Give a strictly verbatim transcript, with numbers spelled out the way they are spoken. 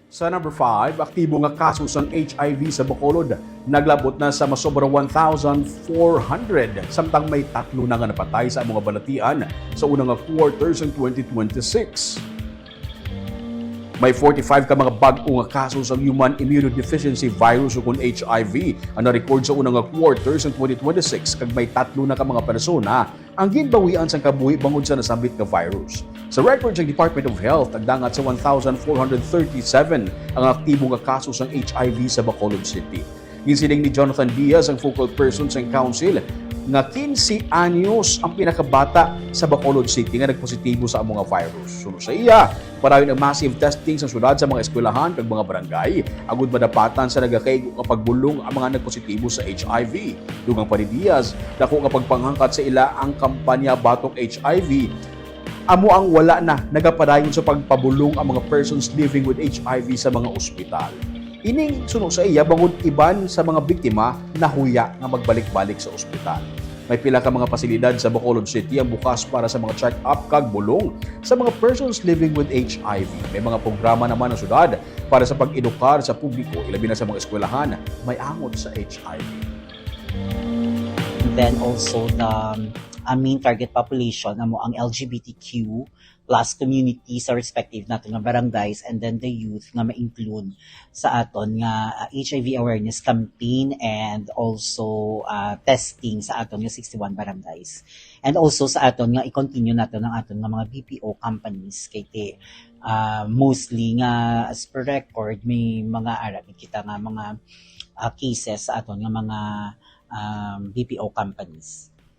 Sa number five, aktibo nga kaso sang H I V sa Bacolod naglabot na sa masobra one thousand four hundred, samtang may tatlo na nga napatay sa among balatian sa una nga quarter sang twenty twenty-six. May forty-five ka mga bag-o nga kaso sang human immunodeficiency virus ukon H I V ang na-record sa una nga quarter sang twenty twenty-six, kag may tatlo na ka mga persona ang ginbawian sang kabuhi bangod sa nasambit nga virus. Sa record sang Department of Health, nagdangat sa one thousand four hundred thirty-seven ang aktibo nga kaso sang H I V sa Bacolod City. Ginsiling ni Jonathan Diaz, ang focal person sang council, nga quince anyos ang pinakabata sa Bacolod City nga nagpositibo sa amo nga virus. Suno sa iya, padayon ang massive testing sa syudad sa mga eskwelahan kag mga barangay agud madapatan sa nagakaigo nga pagbulong ang mga nagpositibo sa H I V. Dugang pa ni Diaz, dako nga pagpanghangkat sa ila ang kampanya batok H I V, amo ang wala na nagapadayon sa pagpabulong ang mga persons living with H I V sa mga ospital. Ining suno sa iya, bangod iban sa mga biktima nahuya nga magbalik-balik sa ospital. May pila ka mga pasilidad sa Bacolod City ang bukas para sa mga check-up kag bulong sa mga persons living with H I V. May mga programa naman ang syudad para sa pag-edukar sa publiko, ilabi na sa mga eskwelahan may angot sa H I V. And then also the um, uh, main target population amo ang L G B T Q plus community sa respective nato nga barangays, and then the youth nga ma-include sa aton nga uh, H I V awareness campaign and also uh, testing sa aton nga sixty-one barangays. And also sa aton nga i-continue nato ang aton nga mga B P O companies kay ti, uh, mostly nga as per record may mga ara gid kita nga mga uh, cases sa aton nga mga um, B P O companies.